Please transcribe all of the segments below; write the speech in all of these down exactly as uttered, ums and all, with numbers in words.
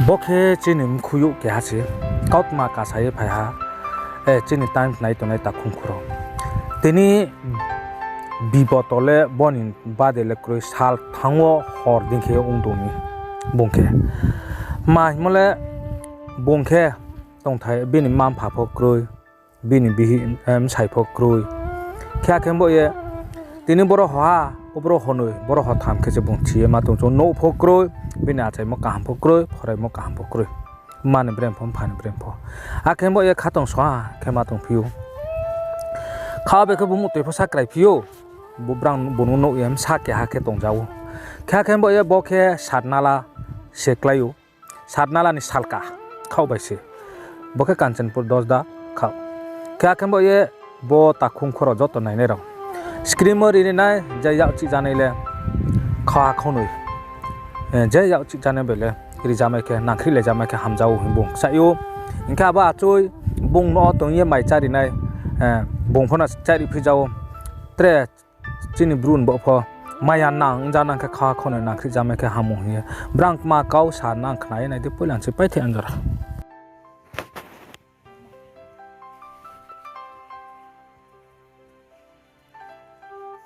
Bo khe chini mkhuiyouh keha se, kautma kasa ye phai ha, eh, chini time nai tongnai takhum khuro. Tini bipoto le boni bade le kroi, sal thanng wo hor dei khe ong tong mi bung khe. Ma hingmo le bung khe tongthai bini mma-mpha pho kroi, bini bihih, eh, bsai pho kroi. Khe akhe bo ye tini boro hoha, o boro honoi, boro hotham khe se bung thi ye ma tong chung, nouh pho kroi, bini achaimo kaham pho kroi, phoraimo kaham pho kroi. Mma ni brem pho, mpha ni brem pho. Akhe bo ye khatong soha khe ma tongphi ou. Kha bai khe bung muhtoi pho sakrai phi ou. Bo brang bung no nouh ye bsa keha khe tongja ou. Khe akhe bo ye bo khe Satnala se klái ou. Satnala ni salka khaoh bai se. Bo khe Kanchanpur Dosda khaoh. Khe akhe bo ye bo takhum khuro joto nainai rao screen wo ri ri nai, je yak chih janai le khaha khaunoi. Eh, je yak chih janai bai le rijamai khe, nangkhrihlai jamai khe hamja ou hing bung kchaih ou. Hing khe abo achoi bung no tong ye mai chári nai, eh, bung pho no chári phi ja ou. Tre chini Bru ni bo pho maya nang ongjanang khe kha khonoi nangkhri jamai khe hamo hing ye. Brang kma kau sa nang khna ye nai di, poila se paithai anjora.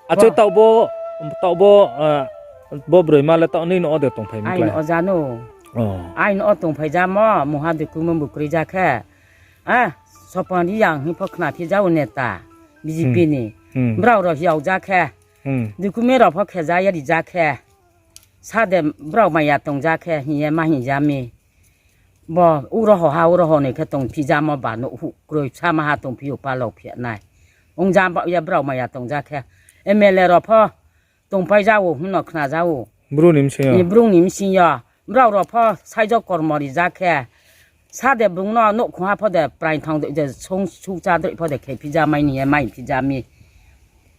Achoi, taoh bo, taoh bo, eh, bo broima le taoh nini no ode tongphai mi klái? Aini oja no. Oh. Aini o tongphai jamo, mungha document bu kroi ja khe. Eh, Sopon Reang hing pho khna phi ja ou neta, B J P ni. Hmm. Brao rao hiao ja khe. Hmm. Document rao pho khe ja ye ri ja khe. Sa de brao maya tong ja khe hing ye ma hing ja mi. Bo uro hoha, uro honoi khe tong phi jamo ba nouhhuh kroi, bsa maha tong phi ou, palao phi nai. Ong ja ba ye brao maya tong ja khe. M L A rao pho tongpai ja ou hing no khna ja ou. Bru ni bsing yo. Ni Bru ni bsing yo. Brao rao pho saijo kormo ri ja khe. Sa de bung no nouhkhongha pho de praing thang de, de sung su chá droi pho de khe phi ja mai ni ye mai phi ja mi.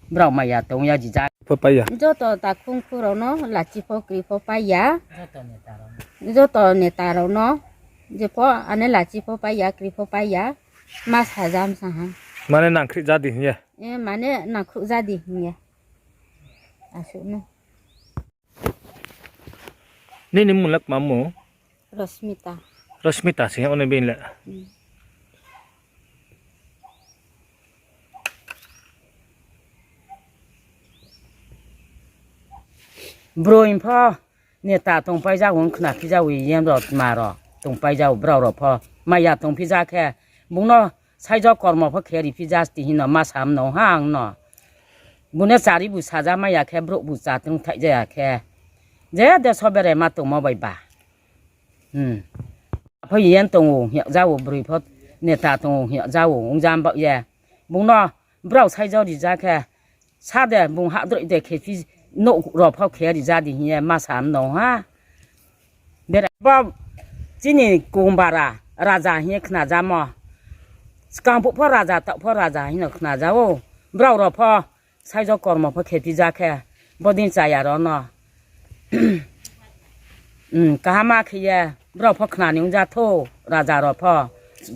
Brao maya tong ya ji ja. Pho pai ya. Joto takhum khu rao no lachi pho kri pho pai ya. Joto neta rao no. Je pho ane lachi pho pai ya, kri pho pai ya. Ma sa ja msa ha. Mane nangkhri ja di hing ye. Eh, mane nangkhruh ja di hing ye. Asuh no. Nini mmung le kma mmung? Rosmita. Rosmita se ong nai bini le. Hmm. Broi pho neta tongpai ja ou, khna phi ja ou, yen rao tma rao tongpai ja ou, brao rao pho maya tong phi ja khe, bung no saijo kormo pho khe ri phi ja sti hing no ma sa mno ha ang no. Bung no chari bu sa ja mai ya khe, brouh bu chatrung thaih ja ya khe, je de soberai ma tongmo bai ba. Hmm. Pho yen tong ou hing ya ja ou, broi pho neta tong ou hing ya ja ou, ong ja baoh ye. Bung no brao saijo ri ja khe, sa de bung hah droi de khe phi, nouh rao pho khe ri ja di hing ye ma sa mno ha. Bera bo chini Kumbara raja hing ye khna jamo. Skang phuh pho raja, taoh pho raja hing no khna ja ou. Brao rao pho saijo kormo pho khe phi ja khe, bodei chaya rao no. Hmm, kaham khe ye, brao pho khna ni ong ja thou, raja rao pho.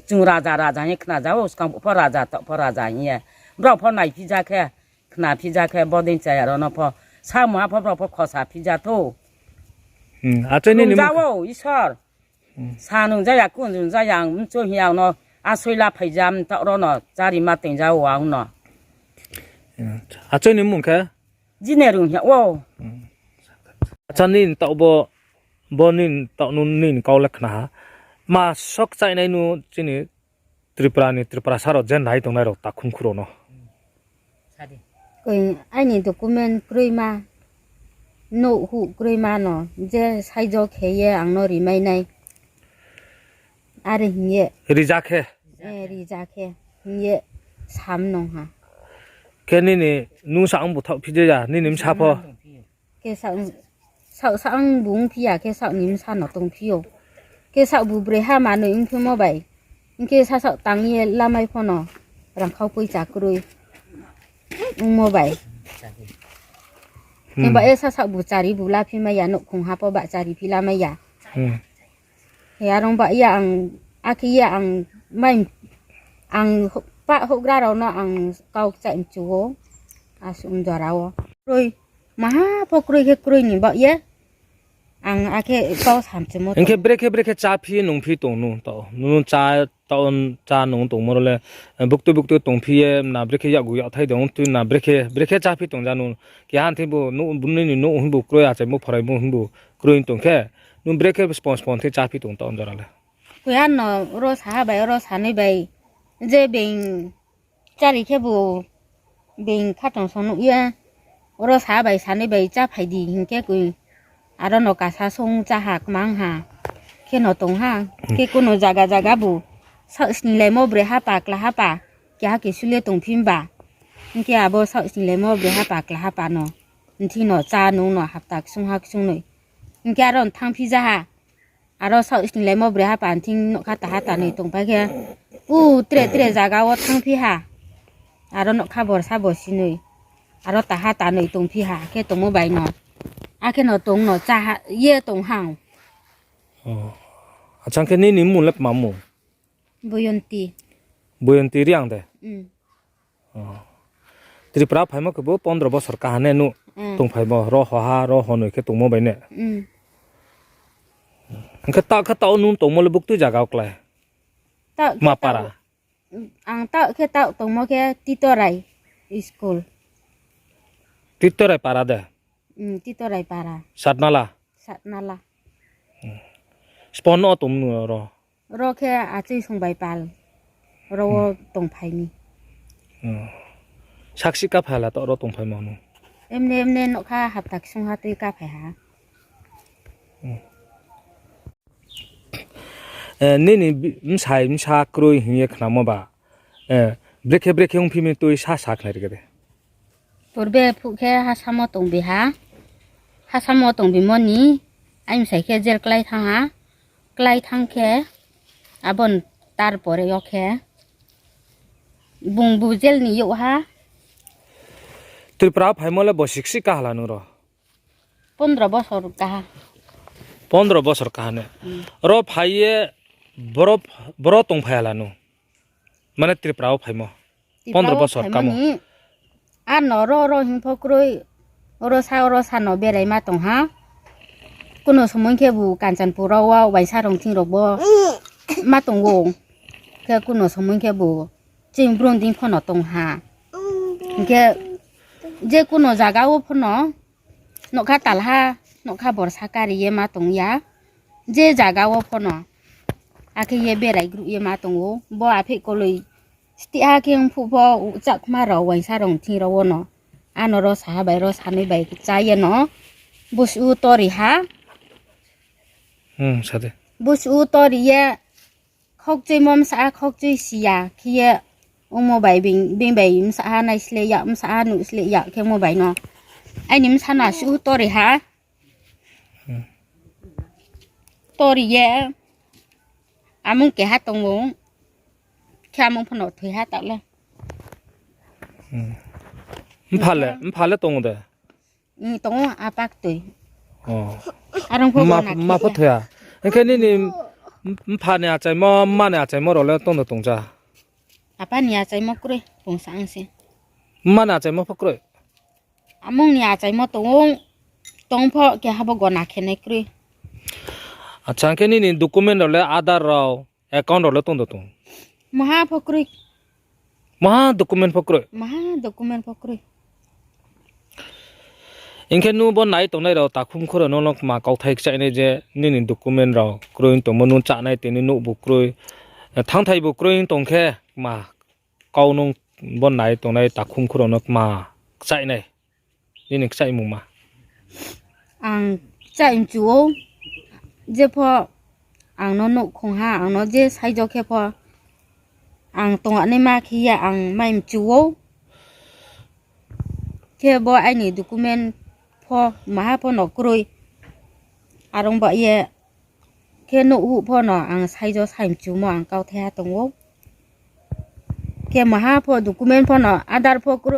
Chung raja, raja hing ye khna ja ou, skang phuh pho raja, taoh pho raja hing ye. Brao pho nai phi ja khe, khna phi ja khe, bodei chaya rao no pho. Samungha pho brao pho khosa phi ja thou. Hmm, achoi nini mmung ja ou, Isor. Hmm. Sa nung ja ya, kun nung ja ya, ang mchu hing ya ang no, asoi la phai ja, mtaoh rao no, chari ma tong ja ou ang no. Hmm. Achoi ni mmung khe? Jine rung hing ya ou. Hmm. Acha, nini taoh bo, bo nini taoh no nini kau le khna ha. Ma sok chainai no chini Tripura ni, Tripurasa rao je nai tongnai rao takhum khu rao no. Koi, aini document kroima, nouhhuh kroima no, je saijo khe ye ang no rimai nai. Are hing ye. Ri ja khe? Eh, ri ja khe. Hing ye sa mno ha. Khe nini nung sa ang bu thaoh phi ja ya, nini bsa pho? Khe sa, sa, sa ang bu ong phi ya, khe saoh ni bsa no tong phi ou. Khe saoh bu broi ha manoi ong phimo bai. Hing khe sasaoh tang ye lamai pho no rangkhau poicha kroi ongmo bai. Hmm. Himba ye sasaoh bu chari bu la phi mai ya, nouhkhong ha pho ba chari phi la mai ya. Hmm. He arong ba ya ang, akhe ye ang mai, ang pah houhgra rao no ang kau kchaih mchu ou, asuh mjora wo. Kroi, maha pho kroi khe kroi ni baoh ye. Ang akhe kau samchumo. Hing khe brekhe brekhe chá phi nung phi tong nu taoh? Nung chá, taoh chá nung tongmo ro le, buktui buktui tong phi ye na brekhe yakgu yakthai de ong tui na brekhe, brekhe chá phi tong ja nu? Keha thing bu, nini nouh hing bu kroi, achaimo phoraimo hing bu kroi tong khe, nung brekhe spon spon thing chá phi tong taoh jora le? Koi ano oro saha bai, oro sanoi bai, je being chári khebu being khatungsung nuh ye, oro saha bai sanoi bai cháphai di hing khe koi, aro no kasa song cháha kmang ha, kheno tong ha. Khe kuno zaga zaga bu saoh snilaimo broi hapa, kla hapa, keha kesu le tong phi mba. Hing khe abo saoh snilaimo broi hapa, kla hapa no, nthi no chá nung no hapta ksung ha ksung noi. Hing khe aro no thanngphi ja ha. Aro saoh snilaimo broi hapa nthing nougkha taha tanoi tongpai khe, u tre tre zaga wo thanngphi ha. Aro nougkha borsa bo sinoi. Aro taha tanoi tongphi ha, khe tongmo bai no. Akhe no tong no chá ha, ye tong ha. Acha, khe nini mmung le tma mmung? Boyonti. Boyonti Reang de? Tripura phaimo khe bo pondro bosor kaha ne nu tongphaimo, ro hoha, ro honoi khe tongmo bai ne? Hing khe taoh khe taoh nung tongmo le buktui zaga wo klái? Ma para? Ang taoh khe taoh tongmo khe Titorai school. Titorai para de? Titorai para. Satnala? Satnala. Spon no tong nu ro? Ro khe achoi song bai pal. Ro wo tongphai mi. Saksi kaphai la taoh ro tongphaimo nu? Emne emne nougkha hapta ksung ha tui kaphai ha. Nini bsai bsa kroi hing ye khnamo ba, brekhe brekhe ongphi mi tui sa sakhnari khe de. Purbe phuh khe hasamo tongbi ha. Hasamo tongbimo ni aini bsai khe jail klái thanng ha. Klái thanng khe abo ni tarpore yo khe bung bu jail ni youh ha. Tripura phaimo le bosi ksi kaha la nu ro? Pondro bosor kaha. Pondro bosor kaha ne? Ro phai ye boro, boro tongphai ha la nu? Mane Tripura wo phaimo pondro bosor kamo. Ano ro ro hing pho kroi, oro sa oro sa no berai ma tong ha. Kuno somoing khe bu Kanchanpur wo uaingsa rong thing rao bo ma tong ou. Khe kuno somoing khe bu ching brum dei pho no tong ha. Hing khe je kuno zaga wo pho no nougkha talha, nougkha borsa kari ye ma tong ya. Je zaga wo pho no akhe ye berai grouh ye ma tong ou. Bo aphih koloi stih ha khe ongphuh pho, chakma rao uaingsa rong thing rao wo no. Ano ro saha bai ro sanoi bai chá ye no. Busu tori ha. Busu tori ye khokchuimo bsa ha khokchui si ya khe ye ongmo bai being, being bai bsa ha naisleh ya, bsa ha nuhsleh ya khe ongmo bai no. Aini bsa no asuh tori ha. Tori ye amung keha tong ou, khe amung pho no thoi ha taoh le. Mpha le, mpha le tong ou de? Tong ou, apa ktoi. Arong pho mma pho thoi ha. Hing khe nini mpha ni achaimo, mma ni achaimo rao le tong de tong ja? Apa ni achaimo kroi, tong sa ang se. Mma ni achaimo pho kroi? Amung ni achaimo tong ou, tong pho keha bo gona khenai kroi. Acha, hing khe nini document rao le Aadhaar rao, account rao le tong de tong? Maha pho kroi. Maha document pho kroi? Maha document pho kroi. Hing khe nung bo nai tongnai rao takhum khuro no no kma kauthai kchainai je nini document rao kroi tongmo, nung chánai tini nouh bu kroi, thanngthai bu kroi tong khe kma kau nung bo nai tongnai takhum khuro no kma kchainai? Nini kchaimungma? Ang kchai mchu ou, jepho ang no nouhkhong ha, ang no je saijo khe pho, ang tongnaima khe ye ang mai mchu ou. Khe bo aini document pho maha pho no kroi, arong ba ye khe nouh huh pho no ang saijo sai mchumo ang kauthai ha tong ou. Khe maha pho document pho no Aadhaar pho kroi.